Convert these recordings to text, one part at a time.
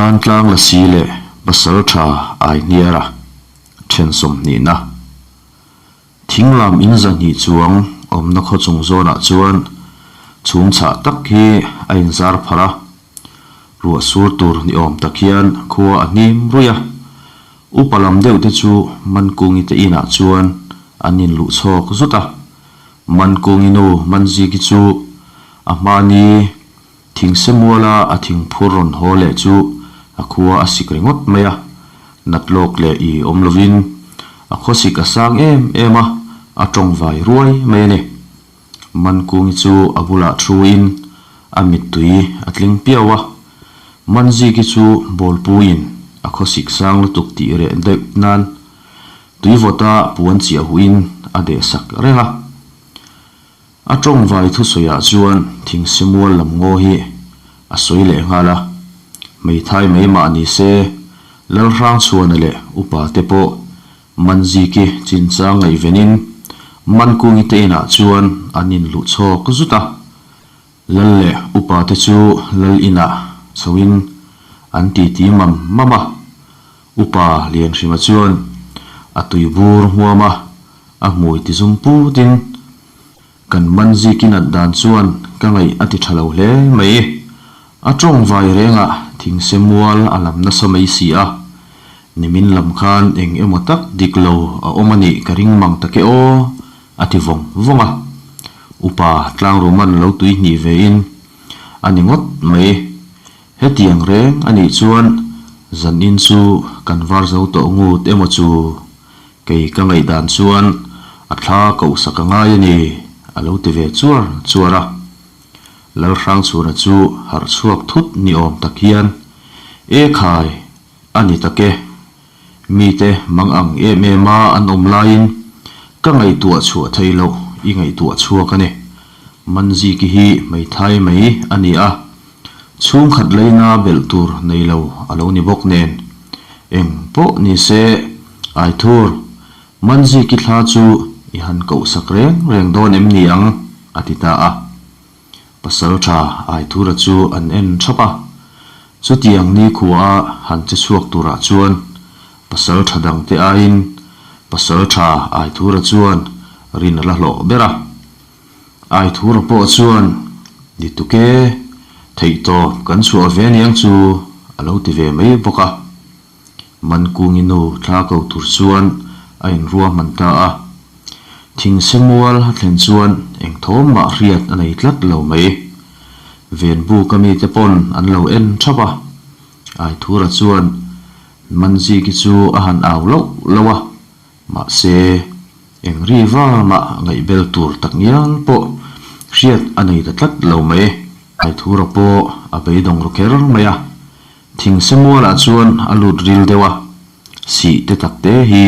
Thantlang Lasi leh Pasaltha Aihniara then sawmhnihna Thinglam in zahnih chuang awmna khaw chung zawnah chuan chhum chhah tak hi a inzar pharh a, ruah sur tur ni awm tak hian khua a hnim ruih a. Upa lam deuh te chu Mankungi te inah chuan an inluh chhawk zut a, Mankungi nu Manziki chu a hmani Thingsemuala a thingphur rawn haw leh chu a khua a sik ringawt mai a, nat lawk leh i awm lovin a khawsik a sang em em a, a tawng vai ruai mai a ni. Mankungi chu a bulah thuin a mittui a tling piau a, Manziki chu bawlpuiin a khawsik sang lutuk tih reh deuh nan tuivawta puan chiah huhin a dehsak reng a. A tawngvai thusawiah chuan thingsimual lam ngaw hi a sawi leh nghal a, hmeithai mai mah ni se, Lalhrangchhuana leh upa te pawh Manziki chinchang ngaihvenin Mankungi te inah chuan an inluh chhawk zut a, Lal leh upa te chu Lal inah chhoin an titi mam mam a, Upa Lianhrima chuan a tuibur hmuam a, a hmui ti zum putin, Kan man zikin at dan chuan ka ngaih a ti tha lo hle mai. A tawng vai rengah thingse mual a lam nasa mai si a, nimin lam khan eng emaw tak dik lo a awm a nih ka ring mang tak e aw, a ti vawng vawng a. Upa Tlangruman lo tui hnih vein a ni ngawt mai. Hetiang reng a nih chuan zanin chu kan var zo tawh ngut emaw chu kei ka ngaihdan chuan a thla kohsak a ngai a ni a lo ti ve chuar chuar a. Lalhrangchhuna chu harh chhuak thut ni awm tak hian, E khai, a ni tak e. Mite mang ang em em a an awm laiin ka ngaihtuah chhuah thei loh i ngaihtuah chhuak a ni. Manziki hi hmeithai mai a ni a, chhungkhat leina belh tur nei lo a lo ni bawk nen. Eng pawh ni se, Aithur, Manziki thla chu i han kohsak reng reng dawn em ni ang? a ti ta a. Pasalṭha Aithura chu an en ṭhap a, chutiang nikhua han che chhuak turah chuan pasalṭha dangte aiin pasalṭha Aithura chuan rin a la hlawh ber a. Aithura pawh chuan, Ni tuk e, theihtawp kan chhuah ve aniang chu a lo ti ve mai bawk a. Mankungi nu thla ko tur chuan a inruahman ta a. Thingsemual a thlen chuan eng thawm mah hriat a nei tlat lo mai. Venbuk a mite pawn an lo en thap a. Aithura chuan Manziki chu a han au loh loh a, mahse eng ri va mah ngaihbel tur tak ngial pawh hriat a nei ta tlat lo mai. Aithura pawh a beidawng ru kher mai a. Thingsemualah chuan a lut ril deuh a, sih te tak te hi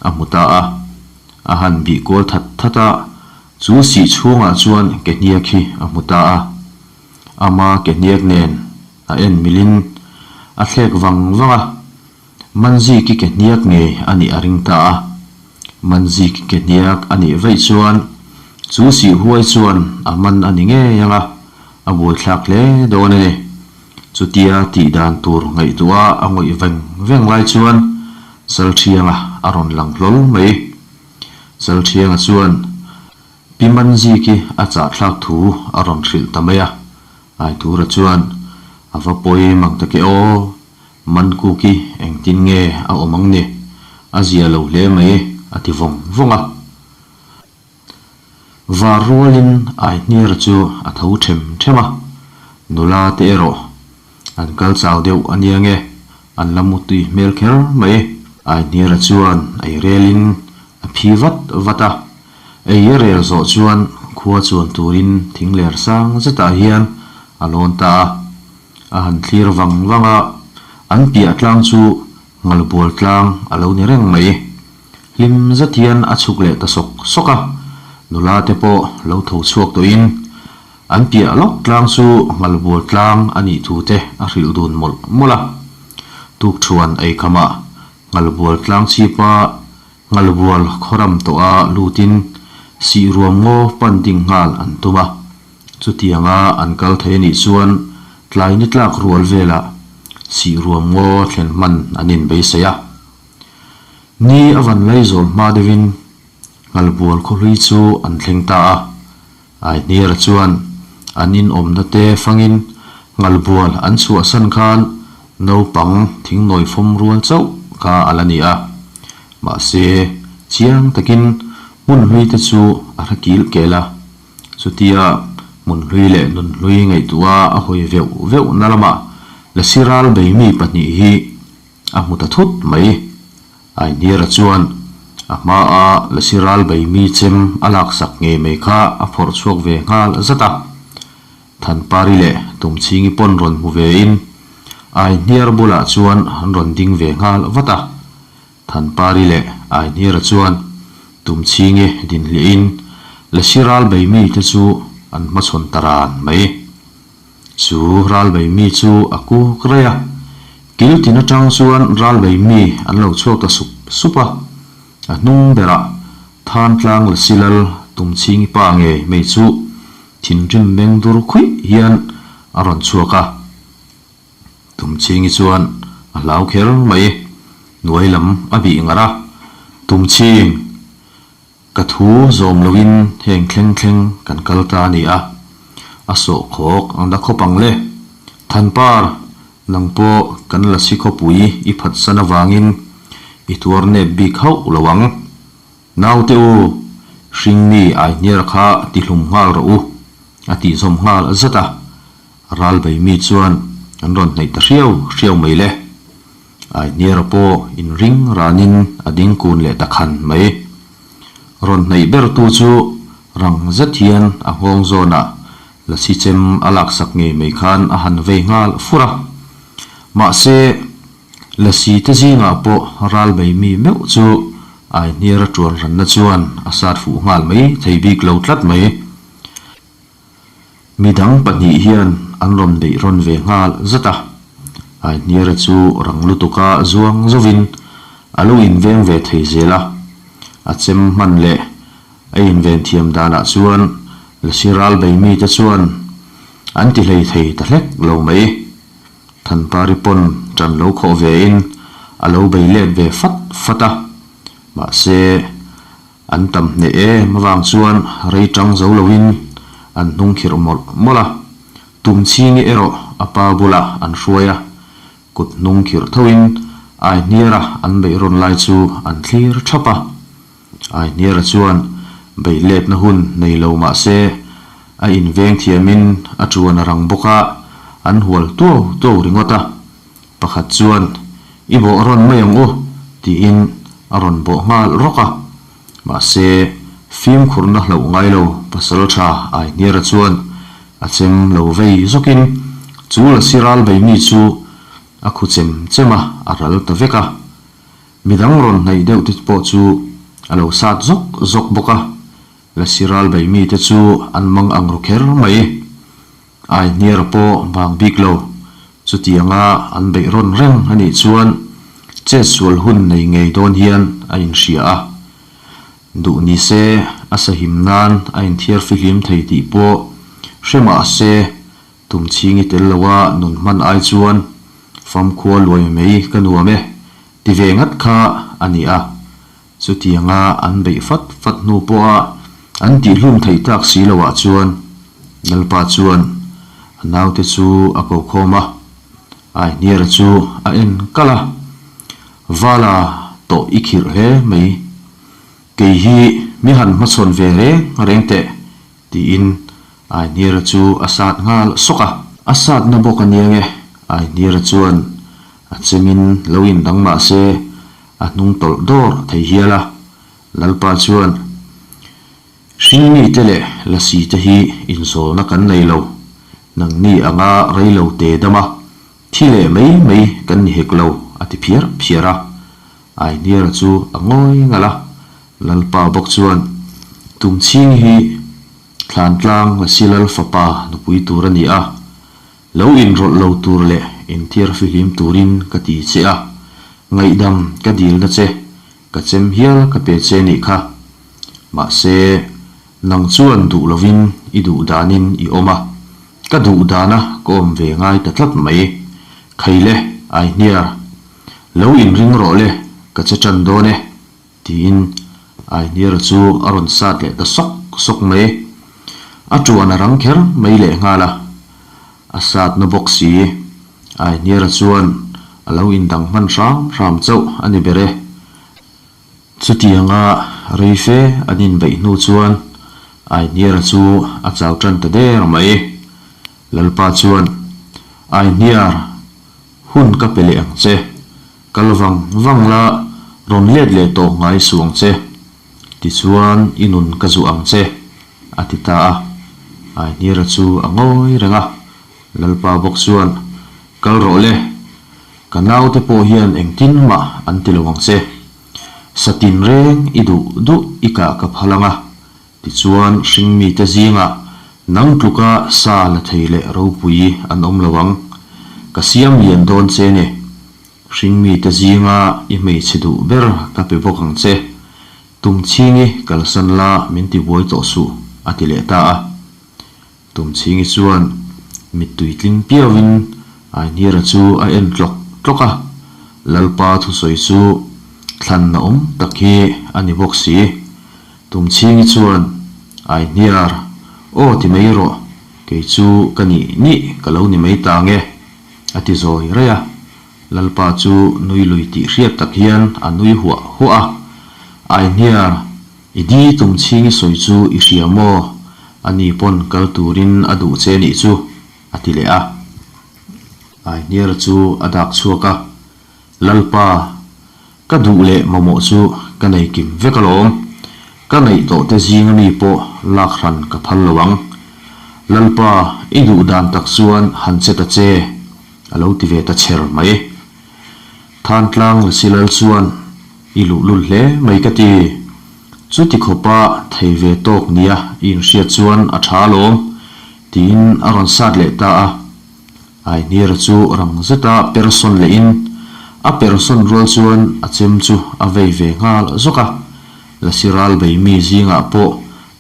a hmu ta a. A han bih kual that that a, chu sih chhungah chuan ke hniak hi a hmu ta a. Ama ke hniak nen a en milin a thlek vang vang a, Manziki ke hniak ngei a nih a ring ta a. Manziki ke hniak a nih vaih chuan chu sih huai chuan a man a ni ngei ang a, a buaithlak hle dawn a ni. Chutia tih dan tur ngaihtuah a ngawih veng veng lai chuan Chalthianga a rawn lang hlawl mai. Chalthianga chuan Pi Manziki a chahthlak thu a rawn hrilh ta mai a, Aitura chuan a va pawi mang ta ke aw, Mankuki engtin nge a awm ang ni, a zia lo hle mai a ti vawng vawng a. Var rualin Aihniara chu a tho them them a, nula te erawh an kal chau deuh a nia nge, an la mutui hmel kher mai. Aihniara chuan ei relin a phi vat vat a, ei a rel zawh chuan khua chuan turin thing ler sang zetah hian a lawn ta a, a han thlir vang vang a, an piah tlang chu ngalbual tlang a lo ni reng mai. Hlim zet hian a chhuk leh ta sawk sawk a, nula te pawh lo tho chhuak tawhin an piah lawk tlang chu ngalbual tlang a nih thu te a hrilh dun mawlh mawlh a. Tukṭhuan eikhamah ngalbual tlang chhipa ngalbual khawram tawha lutin sihruam ngaw pan ding nghal an tum a. Chutianga an kal thei a nih chuan tlai ni tlak rual velah. Sihruam ngaw thlen hman an inbeisei a. Ni a van laizawl hma deuhin Nghalbual khawhlui chu an thleng ta a. Aihniara chuan an inawmna te fangin Nghalbual an chhuahsan khan naupang thingnawi fawm rual chauh kha a la ni a. Mahse, chiang takin hmun hlui te chu a hre kil kel a. Chutia hmunhlui leh nunhlui ngaihtuah a hawi veuh veuh na lamah Lasi ral bei mi pahnih hi a hmu ta thut mai. Aihniara chuan a hmaa Lasi ral bei mi chem a laksak ngei mai kha a phawrh chhuak ve nghal zat a. Thanpari leh Tumchhingi pawn rawn hmu vein Aihniar bulah chuan an rawn ding ve nghal vat a. Thanpari leh Ainhira chuan Tumchhingi dinhliahin Lasi ral bei mite chu an hmachhawn ta ran mai. Chu ral bei mi chu a kuk rei a, kil tin atang chuan ral bei mi an lo chhuak ta sup sup a. A hnung berah Thantlang Lasi lal Tumchhingi pa ngei mai chu thinrim meng dur khuih hian a rawn chhuak a. Tumchhingi chuan a hlau kher mai, hnuai lam a bih ngar a, Tumchhing, ka thu zawm loin heng thleng thleng kan kal ta a ni a, a sawh khawk ang da khawp ang le. Thanpar, nang pawh kan lasi khawpui i phatsan avangin i tuar nep bik hauh lo ang. Naute u, hringmi aihniar kha tihlum nghal rawh u, a tih zawm nghal zat a. Ral bei mi chuan an rawn hnaih ta hriau hriau mai le. Aihniara pawh inring ranin a ding kun leh ta khan mai. Rawn hnaih bertu chu rang zet hian a nghawng zawnah lasi chem a laksak ngei mai khan a han vei nghal fur a. Mahse, lasi te zingah pawh ral bei mi meuh chu Aihniara tuan ranna chuan a sat fuh nghal mai thei bik lo tlat mai. Midang pahnih hian an rawn beih rawn ve nghal zat a, Aihniara chu rang lutuka zuang zovin a lo inveng ve thei zel a, a chem hman leh a inven thiam danah chuan Lasi ral bei mite chuan an ti hlei thei ta hlek lo mai. Thanpari pawn ṭan lo khawh vein a lo bei let ve fat fat a, mahse, An tam hneh em avang chuan rei tang zo loin an hnung khirh mawlh mawlh a, Tumchhingi erawh a pa bulah an hruai a, kut hnung khirh thoin Aihniara an beih rawn lai chu an thlir thap a. Aihniara chuan beih letna hun nei lo mah se a inveng thiamin a tuan a rang bawk a, an hual tuau tuau ringawt a. Pakhat chuan, I bawh rawn mai ang u, tiin a rawn bawh nghal rawk a. Mahse, fimkhurna hlauh ngai lo pasal tha Aihniara chuan a chem lo vei zawkin chu lasi ral bei mi chu a khu chem chem a, a ral ta vek a. Midang rawn hnaih deuh te pawh chu a lo sat zawk zawk bawk a, lasi ral bei mite chu an mang ang ru kher mai. Aihniara pawh vang bik lo. Chutianga an beih rawn reng a nih chuan chet sual hun nei ngei dawn hian a inhria a. Duh ni se a sahim nan a inthiar fihlim thei tih pawh hre mah se tumchhingi tel loa nun hman ai chuan famkhua luai mai ka nuam e ti ve ngat kha a ni a. Chutianga an beih fat fat hnu pawha an tihhlum theih tak si loah chuan Lalpa chuan a naute chu a ko khawm a, Aihniara chu a en kalh a, Vala tawh i khirh hle mai, kei hi mi han hmachhawn ve reng reng teh tiin Aihniara chu a sat nghal sawk a. A satna bawk a nia nge, Aihniara chuan a chemin lo indang mah se a hnung tawlh dawr thei hial a, Lalpa chuan, Hringmite leh Lasi te hi inzawlna kan nei lo, nangni anga rei lo te dam a, thi leh mai mai kan ni hek lo, a ti phiar phiar a. Aihniara chu a ngawi ngalh a, Lalpa bawk chuan, Tumchhing hi Thlantlang Lasi Lal fapa nupui tur a ni a, Lo inrawlh lo tur leh inthiar fihlim turin ka ti che a, ngaihdam ka dilna che, ka chem hial ka pe che nih kha. Mahse, nang chuan duh lovin i duh danin i awm a, ka duh dana ka awm ve ngai ta tlat mai. Khaile! Aihniar, lo inring rawh le, ka che tan dawn e, tiin Aihniara chu a rawn sat leh ta sawk sawk mai. A tuan a rang kher mai lehnghal a, a sat na bawk si. Aihniara chuan a lo indang hman hram hram chauh a ni ber e. Chutianga rei fe an inbeih hnu chuan Aihniara chu a chau tan ta der mai. Lalpa chuan, Aihniar, hun ka pe leh ang che. Kal vang vang la, rawn let leh tawh ngai suh ang che. Tichuan i nun ka zuah ang che, a ti ta a. Aihniara chu a ngawi reng a. Lalpa bawk chuan, Kal rawh le, ka naute pawh hian engtin mah an ti lo ang che. Satin reng i duh duh i kah ka phal ang a, tichuan hringmite zingah nang tluka sa la thei leh ropui an awm lo ang. Ka siam lian dawn che ni. Hringmite zinga i hmeichhe duh ber ka pe bawk ang che. Tumchhingi kalsan la min ti buai tawh suh, a ti leh ta a. Tumchhingi chuan mittui tling piauin Ainhira chu a en tlawk tlawk a, Lalpa thusawi chu thlanna awm tak hi a ni bawk si. Tumchhingi chuan, Ainhiar, aw ti mai rawh, kei chu ka nih nih ka lo ni mai ta nge, a ti zawi raih a. Lalpa chu nui lui tih hriat tak hian a nui huah huah a, Ainhiar, I di tum chhing i sawi chu i hria maw? Ani pawn kal turin a duh che nih chu, a ti leh a. Aihniara chu a dak chhuak a, Lalpa, ka duh leh mamawh chu ka nei kim vek alawm. Ka neih tawh te zinga mi pawh lak hran ka phal lo ang. Lalpa, i duh dan tak chuan han che ta che, a lo ti ve ta chher mai. Thantlang Lasi Lal chuan i luhlul hle mai ka ti. Chuti khawpa thei ve tawk nia i inhriat chuan a tha alawm, tiin a rawn sat leh ta a. Aihniara chu rang zeta persawn lehin a persawn rual chuan a chem chu a vei ve nghal zawk a. Lasi ral bei mi zingah pawh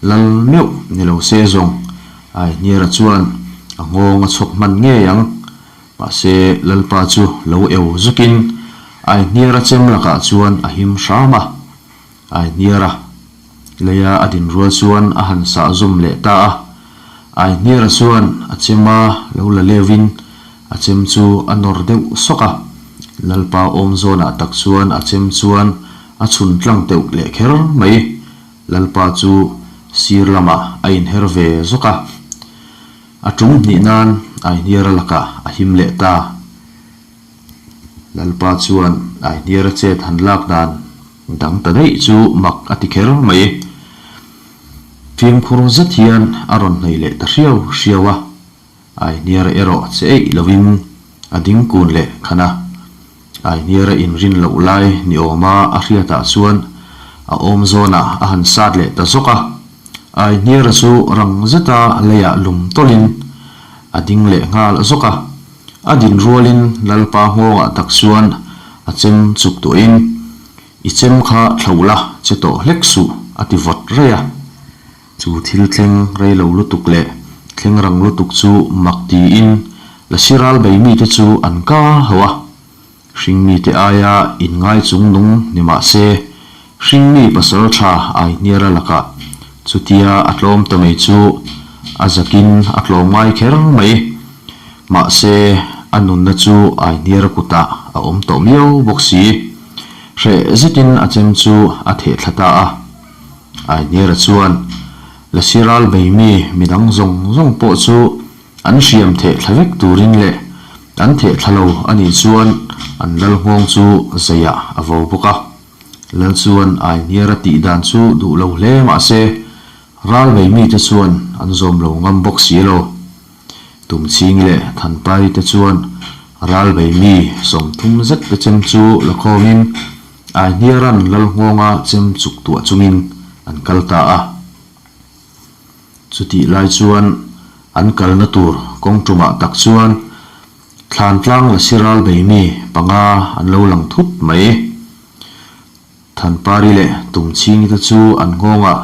lal meuh ni lo se zawng Aihniara chuan a nghawng a chhawk hman ngei ang. Mahse, Lalpa chu lo eu zukin Aihniara chem lakah chuan a him hram a. Aihniara leia a din rual chuan a han sah zawm leh ta a. Aihniara chuan a chema lo la leuhin a chem chu a nawr deuh sawk a. Lalpa awm zawnah tak chuan a chem chuan a chhun tlang teuh leh kher mai. Lalpa chu sir lamah a inher ve zawk a. A tum hnih nan Aihniara lakah a him leh ta. Lalpa chuan Aihniara chet han lak dan dang ta daih chu mak a ti kher mai. Fimkhur zet hian a rawn hnaih leh ta hriau hriau a, Aihniara erawh che eih lovin a ding kun leh khan a. Aihniara inrin loh lai ni awma a hriatah chuan a awm zawnah a han sat leh ta zawk a. Aihniara chu rang zeta leiah lum tawlhin a ding leh nghal zawk a. A din rualin Lalpa nghawngah tak chuan a chem chuk tuahin, I chem kha thlo la, che tawh hlek suh, a ti vawt raih a. Chu thil thleng rei lo lutuk leh thleng rang lutuk chu mak tiin Lasi ral bei mite chu an ka hauh a. Hringmite aia inngai chung nung ni mah se, hringmi pasal tha Aihniara lakah chutia a tlawm ta mai chu a zakin a tlawm ngai kher mai. Mahse, a nunna chu Aihniara kutah a awm tawh miau bawk si. Hreh zetin a chem chu a theh thla ta a. Aihniara chuan, Lasi ral bei mi midang zawng zawng pawh chu An hriam theh thla vek turin leh an theh thla lo a nih chuan an lal nghawng chu zeiah a vo bawk a. Lal chuan Aihniara tih dan chu duh lo hle mah se ral bei mite chuan an zawm lo ngam bawk si lo. Tumchhingi leh Thanpai te chuan ral bei mi 30 zet te chem chu la khawmin Aihniaran lal nghawnga chem chuk tuah chungin an kal ta a. Chutih lai chuan an kalna tur kawng tumah tak chuan Thlantlang Lasi ral bei mi panga an lo lang thut mai. Thanpari leh Tumchhingi te chu an nghawngah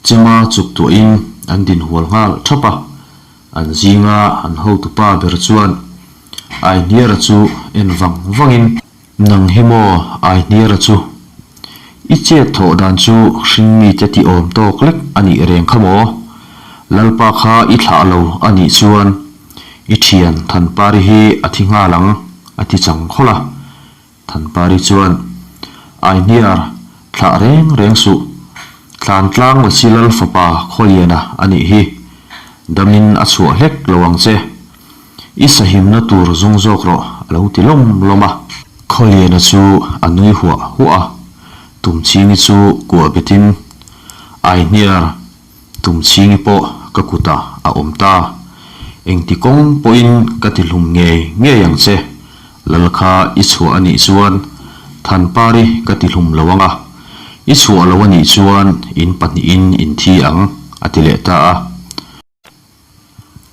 chema chuk tuahin an din hual nghal thap a, an zinga an hotupa ber chuan. Aihniara chu en vang vangin, Nang hi maw Aihniara chu? I chet thawh dan chu hringmite tih awm tawk lek a nih reng kha maw? Lalpa kha i thlah lo a nih chuan i thian Thanpari hi a thi nghal ang, a ti chang khawlh a. Thanpari chuan, Aihniar, thlah reng reng suh. Tlantlang Lasi Lal fapa Khawliana a nih hi. Damin a chhuah hlek lo ang che. I sahimna tur zawng zawk rawh, a lo ti lawm lawm a. Khawliana chu a nui huah huah a, Tumchhingi chu kuah betin, Aihniar, Tumchhingi pawh ka kutah a awm ta. Engti kawng pawhin ka ti hlum ngei ngei ang che. Lal kha i chhuah a nih chuan Thanpari ka ti hlum lo ang a, i chhuah lo a nih chuan in pahnihin in thi ang, a ti leh ta a.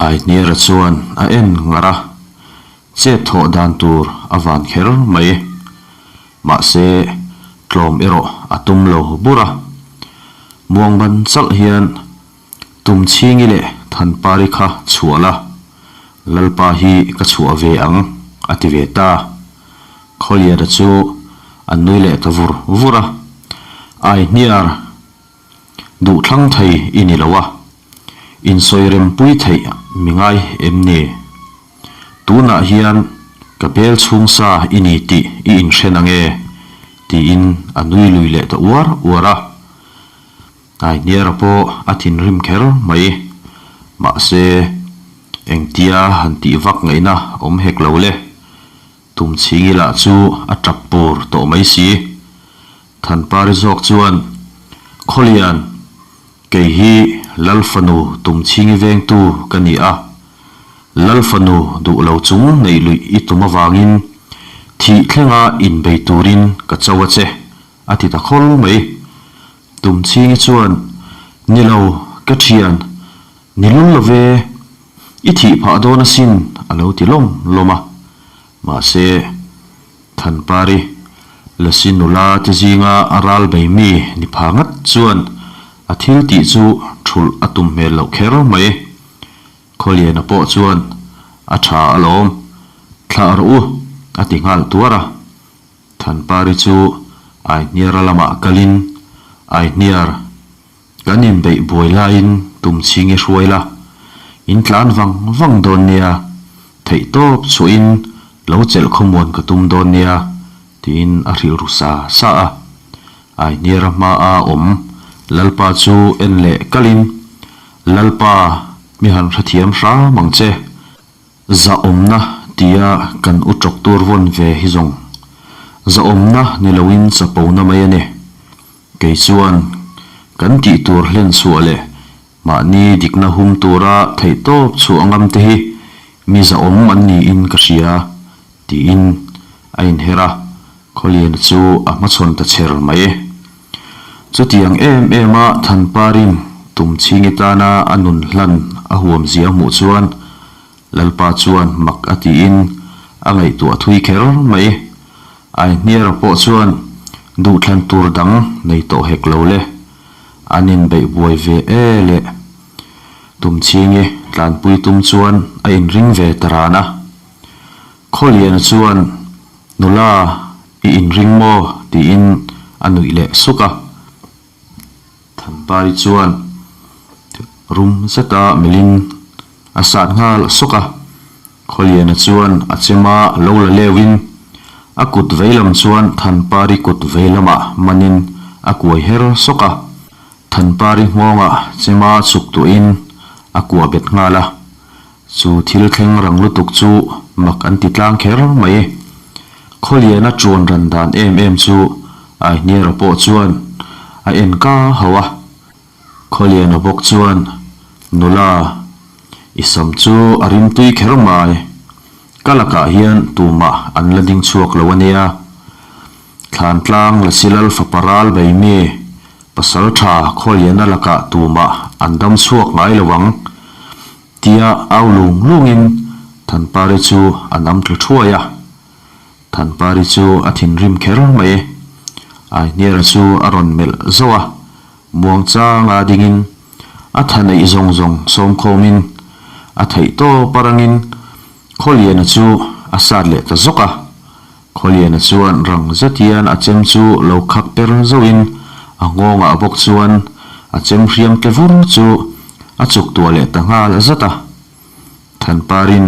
Aihniara chuan a en ngar a, chet thawh dan tur a van kher mai. Mahse, tlawm erawh a tum lo bur a. Muangban chalh hian Tumchhingi leh Thanpari kha chhuah la, Lalpa hi ka chhuah ve ang, a ti ve ta. Khawliana chu a nui leh ta vur vur a, Aihniar! Duhthlang thei i ni lo a, insawi rempui theih mi ngai em ni? Tunah hian ka bel chhung sa i ni tih i inhren ang e, tiin a nui lui leh ta uar uar a. Hnaihniara pawh a thinrim kher mai. Mahse, engtia han tih vak ngaihna awm hek lo le. Tumchhingi lah chu a tap pur tawh mai si. Thanpari zawk chuan, Khawlian, kei hi Lal fanu Tumchhingi vengtu ka ni a. Lal fanu duh lo chung neih luih i tum avangin thih thlenga inbei turin ka cho a che, a ti ta khawl mai. Tumchhingi chuan, Ni lo, ka thian, ni lul lo ve, i thih phah dawn asin, a lo ti lawm lawm a. Mahse, Thanpari, Lasi nula te zinga a ral bei mi ni pha ngat chuan a thil tih chu thulh a tum hmel loh kher mai. Khawliana pawh chuan a tha alawm, thlah rawh u, a ti nghal tuar a. Thanpari chu Aihniara lamah kalin, Aihniar, Kan inbeih buai laiin tumchhing i hruai la, in tlan vang vang dawn nia, theihtawp chhuahin lo chelh khawmuan ka tum dawn nia, tiin a hrilh ru sa sa a. Aihniara hmaa awm Lalpa chu en leh kalin, Lalpa, mi han hrethiam hram ang che. Zahawmna tia kan u tawk tur vawn ve hi zawng zahawmna ni loin chapona mai a ni. Kei chuan kan tih tur hlen chhuah leh mahni dikna hum tura theihtawp chhuah ngam te hi mi zahawm an niin ka hria, tiin a inher a, Khawliana chu a hmachhawn ta chher mai. Chutiang em em a Thanparin Tumchhingi tana a nun hlan a huam zia hmuh chuan Lalpa chuan mak a tiin a ngaihtuah thui kher mai. Aihniara pawh chuan duhthlan tur dang nei tawh hek lo le. An inbeih buai ve e le. Tumchhingi tlanpui tum chuan a inring ve ta ran a. Khawliana chuan Nula, i inring maw? tiin a nuih leh suk a. Thanpari chuan rum zeta melhin a sat nghal sawk a. Khawliana chuan a chema lo la leuhin a kut veilam chuan Thanpari kut veilamah manin a kuai her sawk a. Thanpari nghawngah chema chhuk tuahin a kuah bet nghal a. Chu thil thleng rang lutuk chu mak an ti tlang kher mai. Khawliana chuan ran dan em em chu Aihniara pawh chuan a en ka hauh a. Khawliana bawk chuan, Nula, i sam chu a rimtui kher mai. Ka lakah hian tumah an la ding chhuak lo a nia. Thlantlang Lasilal fapa ral bei mi pasal tha Khawliana lakah tumah an dam chhuak ngai lo ang. Tia au lung lungin Thanpari chu a nam tlu thuai a. Thanpari chu a thinrim kher mai. Aihniara chu a rawn melh zauh a, muangchanga dingin a tha neih zawng zawng sawmkhawmin a theih tawp a rangin Khawliana chu a sat leh ta zawk a. Khawliana chuan rang zet hian a chem chu lo khak per zauhin a nghawngah bawk chuan a chem hriam tle vur chu a chuk tuah leh ta nghal zat a. Thanparin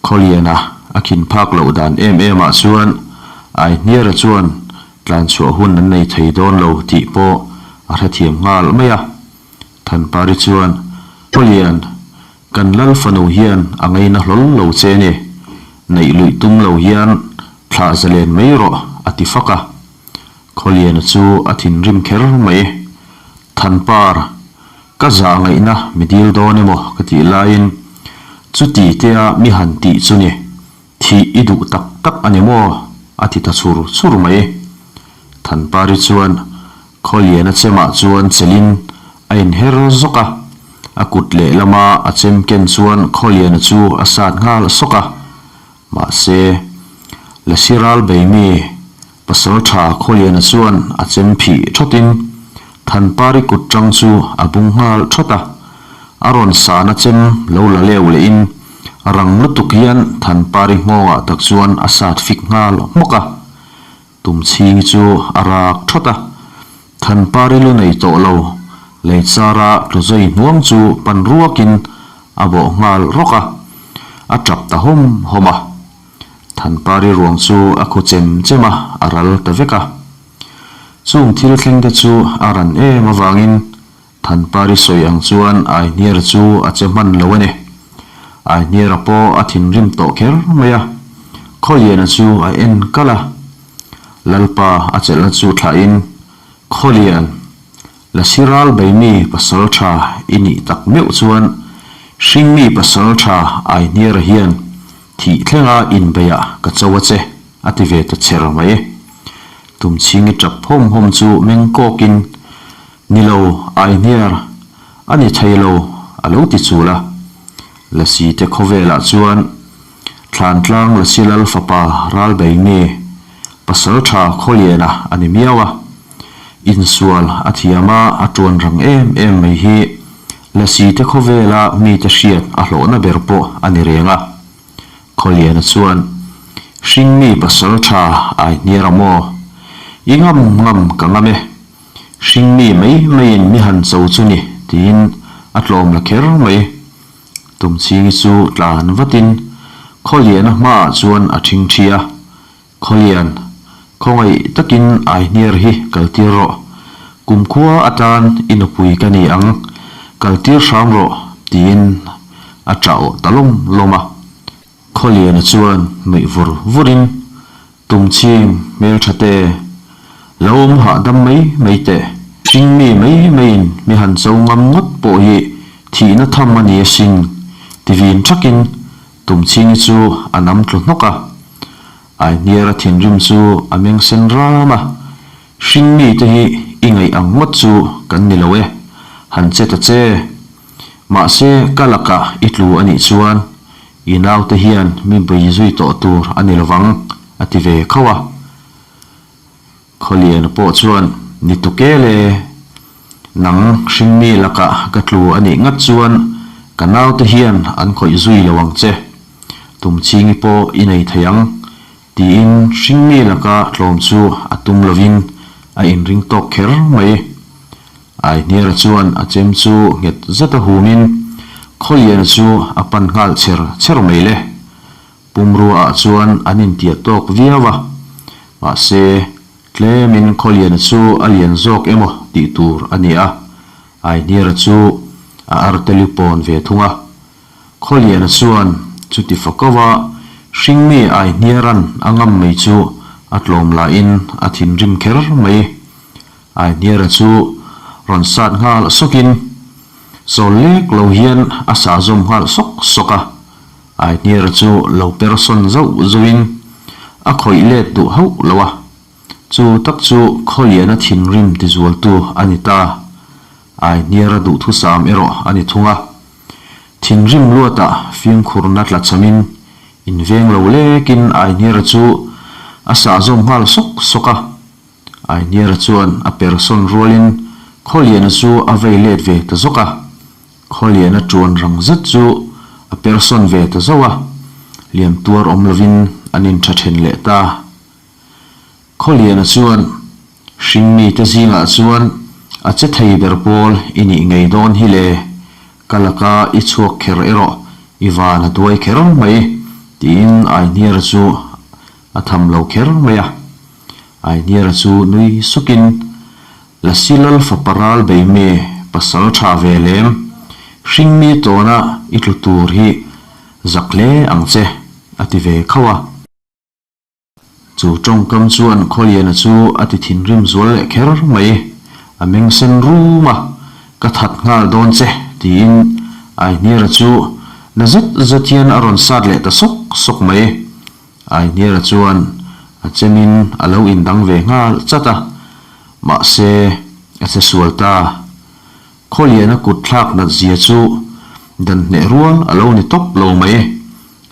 Khawliana a khin phak loh dan em em ah chuan Aihniara chuan tlanchhuah hun an nei thei dawn lo tih pawh a hrethiam nghal mai a. Thanpari chuan, Khawlian, kan lal fanu hian a ngaina hlawl lo che ni. Neih luih tum lo hian thlah zalen mai rawh, a ti fak a. Khawliana chu a thinrim kher mai. Thanpar, ka zah ngaihna mi dil dawn emaw ka tih laiin chuti tea mi han tih chu ni. Thih i duh tak tak a ni maw? a ti ta chur chur mai. Thanpari chuan Khawliana chemah chuan chelin a inher zawk a, a kut lehlama a chem ken chuan Khawliana chu a sat nghal sawk a. Mahse, Lasi ral bei mi pasal tha Khawliana chuan a chem phih thawtin Thanpari kut tang chu a bung nghal thawt a, a rawn sahna chem lo la leu lehin rang lutuk hian Thanpari nghawngah tak chuan a sat fik nghal hmawk a. Tumchhingi chu a rak thawt a, Thanpari lu nei tawh lo, lei chara tlu zui hnuang chu pan ruakin a bawh nghal rawk a, a tap ta hawm hawm a. Thanpari ruang chu a khu chem chem a, a ral ta vek a. Chung thil thleng te chu a ran em avangin Thanpari sawi ang chuan Aihniara chu a che hman lo a ni. Aihniara pawh a thinrim tawh kher mai a, Khawliana chu a en kalh a. Lalpa a chelhna chu thlahin, Khawlian, Lasi ral bei mi pasal tha i nih tak meuh chuan hringmi pasal tha Aihniara hian thih thlenga inbeiah ka cho a che, a ti ve ta cher mai. Tumchhingi tap hawm hawm chu meng kawkin, Ni lo, Aihniar, a ni thei lo, a lo ti chul a. Lasi te khawvelah chuan Thlantlang Lasi Lal fapa Ralbei nge pasal tha Khawliana a ni miau a. Insual a thiam a, a tuan rang em em mai hi Lasi te khawvela mite hriat a hlawhna ber pawh a ni reng a. Khawliana chuan, Hringmi pasal tha Aihniar a maw? I ngam ngam ka ngam e. Hringmi mai maiin mi han cho chu ni, tiin a tlawm la kher mai. Tumchhingi chu tlan vatin Khawliana hmaah chuan a ṭhingṭhi a, Khawlian, khawngaih takin Aihniar hi kaltir rawh. Kumkhua atan i nupui ka ni ang, kaltir hram rawh, tiin a ṭah awh ta lawm lawm a. Khawliana chuan nuih vur vurin, Tumchhing hmeltha te, lo awm hahdam mai mai teh. Hringmi mai maiin mi han cho ngam ngawt pawh hi thihna tham a ni asin, ti vin thakin Tumchhingi chu a nam tlu hnawk a. Aihniara thinrim chu a meng sen ram a, Hringmi te hi i ngaih ang ngawt chu kan ni lo e, han che ta che. Mahse ka lakah i tlu a nih chuan I naute hian mi bei zui tawh tur a ni lovang, a ti ve khauh a. Khawliana pawh chuan, Ni tukel e, nang hringmi lakah ka tlu a nih ngat chuan ka naute hian an khawih zui lo ang che. Tumchhingi pawh i nei thei ang, tiin hringmi laka tlawm chu a tum lovin a inring tawk kher mai. Aihniara chuan a chem chu nghet zeta humin Khawliana chu a pan nghal chher chher mai le. Pumrua ah chuan an intiat tawk viau a, mahse tlemin Khawliana chu a lian zawk emaw tih tur a ni a, Aihniara chu a arteli pawn ve thung a. Khawliana chuan chuti fakauva hringmi Aihniaran a ngam mai chu a tlawm lahin a thinrim kher mai. Aihniara chu rawn sat nghal sawkin chawl lek lo hian a sah zawm nghal sawk sawk a. Aihniara chu lo per sawn zauh zauhin a khawih let duh hauh lo a. Chu tak chu Khawliana thinrim tizualtu a ni ta. Aihniara duhthusam erawh a ni thung a. Thinrim luatah fimkhurna tla chamin inveng lo lekin Aihniara chu a sah zawm nghal sawk sawk a. Aihniara chuan a persawn rualin Khawliana chu a vei let ve ta zawk a. Khawliana tuan rang zet chu a persawn ve ta zauh a. Liam tuar awm lovin an intha then leh ta. Khawliana chuan, Hringmite zingah chuan a che thei ber pawl i nih ngei dawn hi le, ka laka i chhuak kher erawh i van a duai kher mai, tiin Aihniara chu a tham lo kher mai a. Aihniara chu nui sukin, Lasi lal fapa ral bei mi pasal tha ve lem, hringmi tawna i tlu tur hi zak hle ang che, a ti ve khauh a. Chu tawngkam chuan Khawliana chu a ti thinrim zual leh kher mai. A meng sen rum a, Ka that nghal dawn che, tiin Aihniara chu na zet zet hian a rawn sat leh ta sawk sawk mai. Aihniara chuan a chemin a lo indang ve nghal chat a, mahse a che sual ta. Khawliana kut thlak nat zia chu dan hneh rual a lo ni tawp lo mai.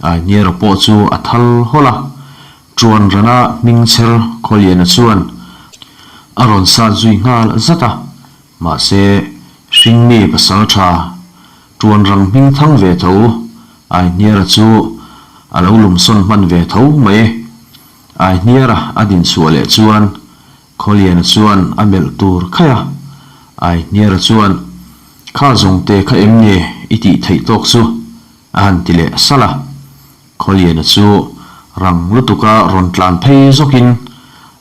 Aihniara pawh chu a thal hawlh a, Ṭuan rana hming chher Khawliana chuan a rawn sat zui nghal zat a, mahse hringmi pasal ṭha ṭuan rang hming thang ve tho Aihniara chu a lo lumsawn hman ve tho mai. Aihniara a din chhuah leh chuan Khawliana chuan a melh tur khaih a, Aihniara chuan, Kha zawngte kha em ni i tih theih tawk chu? a han ti leh salh a. Khawliana chu rang lutuka rawn tlan phei zawkin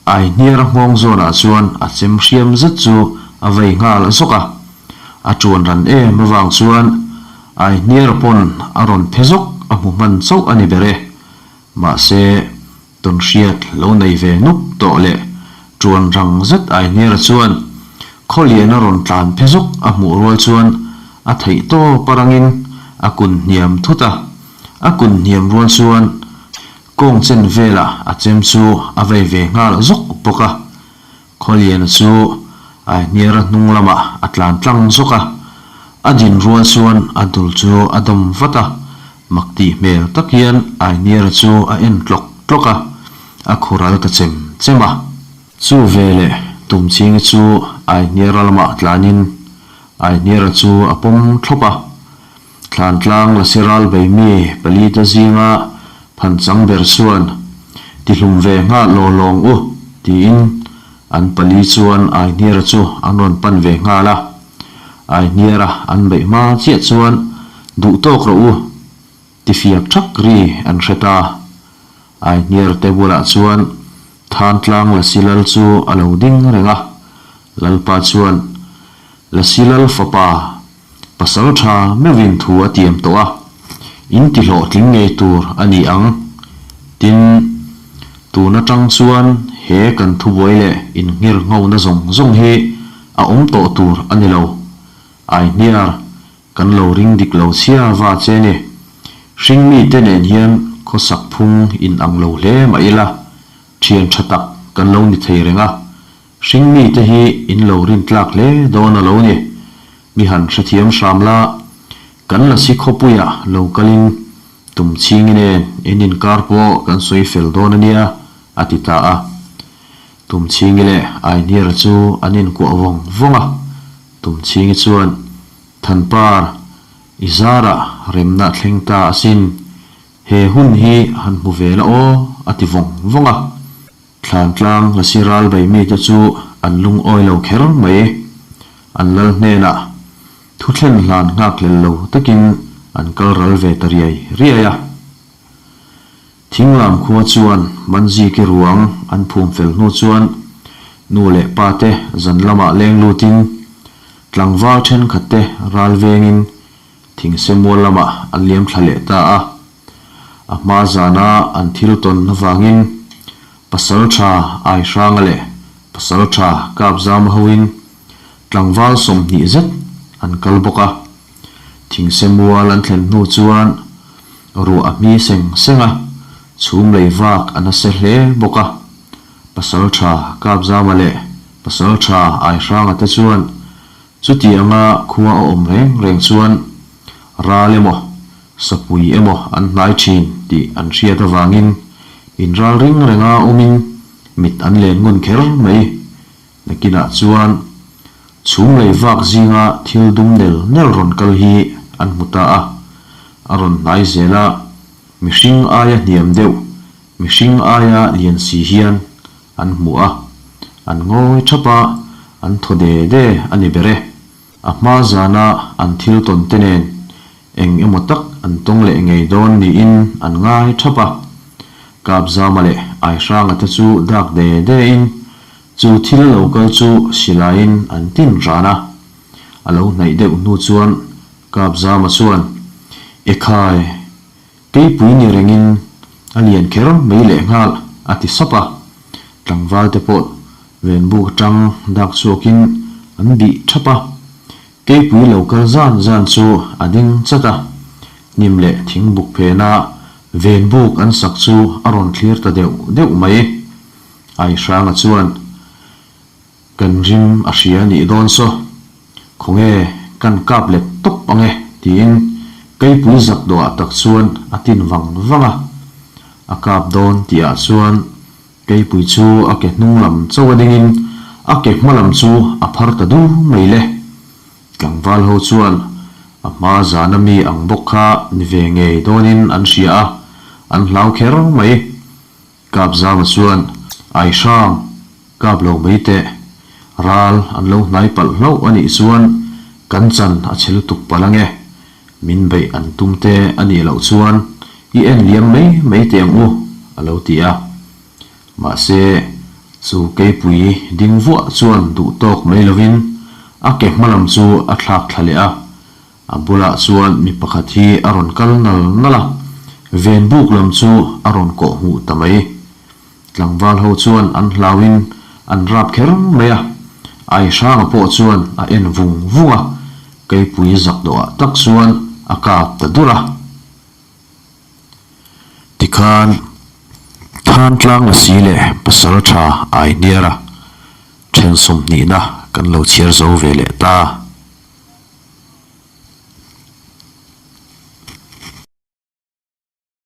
Aihniara nghawng zawnah chuan a chem hriam zet chu a vei nghal zawk a. A ṭuan ran em avang chuan Aihniara pawn a rawn phe zawk a hmu hman chauh a ni ber e. Mahse, Tawnhriat lo nei ve nuk tawh leh ṭuan rang zet Aihniara chuan Khawliana rawn tlan phe zawk a hmuh rual chuan a theih tawp a rangin a kun hniam thut a, a kun hniam rual chuan kawng chen velah a chem chu a vei ve nghal zawk bawk a. Khawliana chu Aihniara hnung lamah a tlan tlang zawk a, a din rual chuan a dul chu a dawm vat a, mak tih hmel tak hian Aihniara chu a en tlawk tlawk a, a khural ta chem chem a. Chu veleh Tumchhingi chu Aihniara lamah tlanin Aihniara chu a pawm thlawp a, Thlantlang Lasi ral bei mi palite zinga phanchang ber chuan, Tihlum ve nghal law lawng u, tiin an pali chuan Aihniara chu an rawn pan ve nghal a. Aihniara an beih hma chiah chuan, Duh tawk rawh u, ti fiak thak ri an hre ta. Aihniara te bulah chuan Thantlang Lasi Lal chu a lo ding reng a, Lalpa chuan, Lasi Lal fapa, Pasal tha meuhin thu a tiam tawh a, in ti hlawhtling ngei tur a ni ang. Tin, tun atang chuan he kan thubuai leh inngir nghona zawng zawng hi a awm tawh tur a ni lo. Aihniar, kan lo ring dik lo chhia va che ni. Hringmite nen hian khawsak phung in ang lo hle mah ila, thian tha tak kan lo ni thei reng a. Hringmite hi in lo rin tlak hle dawn a lo ni. Mi han hrethiam hram la, kan Lasi khawpuiah lo kalin tum chhingi nen in inkar pawh kan sawi fel dawn a nia, a ti ta a. Tum chhingi leh Aihniara chu an inkuah vawng vawng a, Tum chhingi chuan, Thanpar, i zarah remna thleng ta asin, he hun hi han hmu ve la aw, a ti vawng vawng a. Thlantlang Lasi ral bei mite chu an lungawi lo kher mai. An lal hnenah thu thlen hlan nghakhlel lo takin an kal ral ve ta riai riai a. Thinglam khua chuan Manziki ruang an phum fel hnu chuan nu leh pa te zan lamah leng lutin tlangval thenkhat te ral vengin thingse mual lamah an liam thla leh ta a. A hma zana an thil tawn avangin Pasal tha Aihranga leh Pasal tha Kapzama hoin tlangval 20 zet an kal bawk a. Thingse mual an thlen hnu chuan ruah a hmi seng seng a, chhum lei vak a nasa hle bawk a. Pasal tha Kapzama leh Pasal tha Aihranga te chuan chuti anga khua a awm reng reng chuan ral emaw Sapui emaw an hnai thin tih an hriat avangin inral ring renga awmin mit an len ngun kher mai. Nakinah chuan chhum lei vak zinga thil dum nel nel rawn kal hi an hmu ta a, a rawn hnai zel a, mihring aia hniam deuh. Mihring aia lian si hian an hmu a, an ngawi thap a, an thaw de de a ni ber e. A hma zana an thil tawn te nen eng emaw tak an tawng leh ngei dawn niin an ngai thap a. Kapzama leh Aihranga te chu dak de de in chu thil lo kal chu silaiin an tin ran a. A lo hnaih deuh hnu chuan Kapzama chuan, Ekhai! Keipui ni rengin a lian kher mai lehnghal a ti sap a, tlangval te pawh venbuk atang dak chhuakin an bih thap a. Keipui lo kal zan zan chu a ding chat a, hnim leh thingbuk phena venbuk an sak chu a rawn thlir ta deuh deuh mai. Aihranga chuan. Kan rim a hria nih dawn saw, khawnge kan kap let tawp ang e tiin Keipui zak dawhah tak chuan a tin vang vang a. A kap dawn tihah chuan Keipui chu a ke hnung lam chauh a dingin a ke hma lam chu a phar ta dur mai le. Tlangval ho chuan a hma zana mi ang bawk kha ni ve ngei dawnin an hria a, an hlau kher mai. Kapzama chuan, Ai hrang, kap lo mai teh. Ral an lo hnai palh hlauh a nih chuan kan chan a che lutuk palh ange. Min beih an tum te a nih loh chuan i en liam mai mai teh ang u, a lo ti a. Mahse, chu keipui ding vuah chuan duh tawk mai lovin a ke hma lam chu a thlak thla leh a. A bulah chuan mi pakhat hi a rawn kal nal nal a, ven buk lam chu a rawn kawh hmuh ta mai. Tlangval ho chuan an hlauin an rap kher mai a, Aihranga pawh chuan a en vung vung a, Keipui zak dawhah tak chuan a kap ta dur a. Tikhan Thantlang Lasi leh Pasaltha Aihniara then sawmhnihna kan lo chhiar zo ve leh ta.